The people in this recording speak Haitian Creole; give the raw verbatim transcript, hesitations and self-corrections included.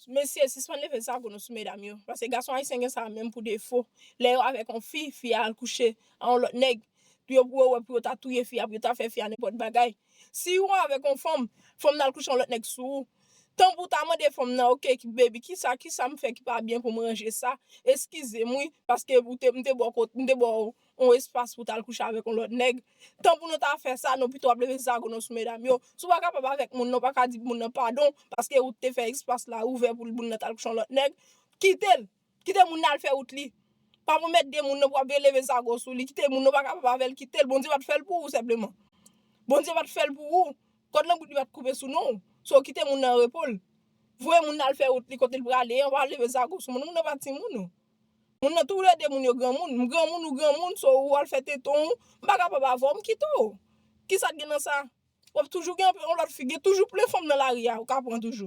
Mesye, sispann leve zago nou sou medam yo. Paske gason ayisyen gen sa menm pou defo. Lè yo avèk yon fi, fi a al kouche a yon lòt nèg, pou yo, pou yo wè, pou yo ta touye fi a, pou yo ta fè fi a nenpòt bagay. Si ou avèk yon fanm, fanm nan al kouche yon lòt nèg sou ou, tanpou ta mande fanm nan, "Ok, ki, baby, ki sa, ki sa m fè ki pa byen pou m ranje sa? Eskize m, wi, paske ou te, m te ba w kot, m te ba w yon espas pou w t al kouche avèk yon lòt nèg." Tanpou nou ta fè sa, nou pito ap leve zago nou sou medam yo. Si w pa kapab avèk moun nan, ou pa ka di moun nan padon, paske ou te fè espas la ouvè pou moun nan t al kouche yon lòt nèg. Kite l. Kite moun nan al fè wout li. Pa pou mèt de moun nan pou ap leve zago sou li. Kite moun nan pa kapab avè l, kite l. Bondye pa t fè l pou ou, senpleman. Bondye pa t fè l pou ou. Kòd lan bout li pa t koupe sou non. So, kite moun nan repo l. Voye moun nan al fè wout li kote l prale an, pa leve zago sou moun. Moun nan pa timoun ou. Moun nan tou le de moun yo granmoun. M granmoun, ou granmoun, so ou al fè teton ou. M pa kapab avè w, m kite w. Kisa k gen nan sa? W ap toujou gen yon lòt fi, gen toujou plen fanm nan lari a, ou ka pran toujou.